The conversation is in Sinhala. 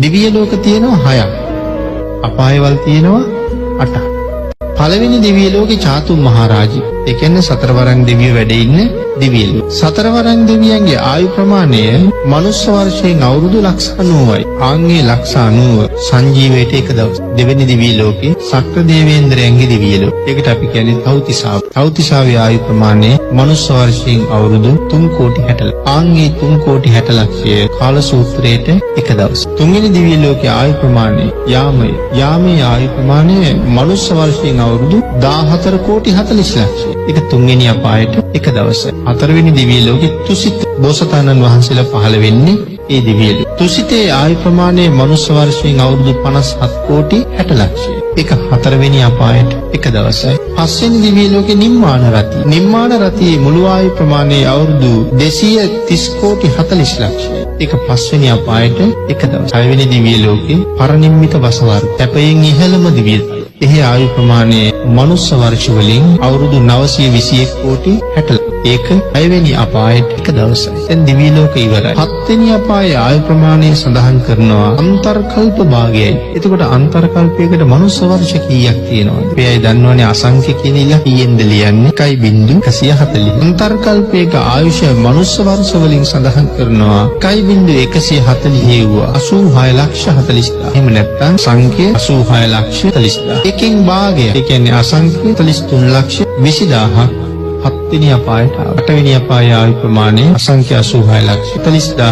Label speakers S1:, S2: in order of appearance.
S1: දිව්‍ය ලෝක තියෙනවා 6ක්. අපායවල් තියෙනවා 8ක්. පළවෙනි දිව්‍ය ලෝකේ චාතුම් මහරජි. ඒ කියන්නේ සතරවරන් දෙවියෝ වැඩ ඉන්න දිව්‍ය ලෝක. සතරවරන් දෙවියන්ගේ ආයු ප්‍රමාණය මනුස්ස වර්ෂයෙන් අවුරුදු ලක්ෂ 90යි. ආන්ගේ ලක්ෂ 90 සංජීවයට එක දවස්. දෙවෙනි දිව්‍ය ලෝකේ සක්‍ර දේවේන්ද්‍රයන්ගේ දිව්‍ය ලෝක. ඒකට අපි කියන්නේ තෞතිසාව. තෞතිසාවේ ආයු ප්‍රමාණය මනුස්ස වර්ෂයෙන් අවුරුදු 3 කෝටි 60 ලක්ෂ. ආන්ගේ 3 කෝටි 60 ලක්ෂය කාල සූත්‍රයට එක දවස්. තුන්වෙනි දිව්‍ය ලෝකයේ ආයු ප්‍රමාණය යාමය. යාමේ ආයු ප්‍රමාණය මනුස්ස වර්ෂයෙන් අවුරුදු 14 කෝටි 40 ලක්ෂය. ඒක තුන්වෙනි අපායට එක දවසයි. හතරවෙනි දිව්‍ය ලෝකේ තුසිත බෝසතාණන් වහන්සේලා පහළ වෙන්නේ ඒ දිව්‍ය ලෝකෙ. තුසිතේ ආයු ප්‍රමාණය මනුස්ස වර්ෂයෙන් අවුරුදු 57 කෝටි 60 ලක්ෂය. ඒක හතරවෙනි අපායට එක දවසයි. පස්වෙනි දිව්‍ය ලෝකේ නිම්මාන රතිය. නිම්මාන රතියේ මුළු ආයු ප්‍රමාණය අවුරුදු 230 කෝටි 40 ලක්ෂයයි. ඒක පස්වෙනි අපායට එක දවසයි. හයවෙනි දිව්‍ය ලෝකේ පරනිම්මිත වසවර්ග. සැපයෙන් ඉහළම දිව්‍ය තල. එහි ආයු ප්‍රමාණය මනුස්ස වර්ෂ වලින් අවුරුදු 921 කෝටි 60 ලක්ෂ. ඒක හයවෙනි අපායට එක දවසයි. දැන් දිව්‍ය ලෝක ඉවරයි. හත්වෙනි අපායේ ආයු ප්‍රමාණය සඳහන් කරනවා අන්තර්කල්ප භාගයයි. එතකොට අන්තර්කල්පයකට මනුස්ස වර්ෂ කීයක් තියෙනවද? අපි අය දන්නවනේ අසංඛ්‍ය කියන ඉලක්ක කීයෙන්ද ලියන්නේ? 1.140. අන්තර්කල්පයක ආයුෂ මනුස්ස වර්ෂ වලින් සඳහන් කරනවා 1.140 වුණා 86 ලක්ෂ 40,000. එහෙම නැත්නම් සංඛ්‍ය 86 ලක්ෂ 40,000. එකෙන් භාගය. ඒ කියන්නේ අසංඛ්‍ය 43 ලක්ෂ 20,000ක් හත්වෙනි අපායට ආවා. අටවෙනි අපායේ ආයු ප්‍රමාණය අසංඛ්‍ය 86 ලක්ෂ 40,000.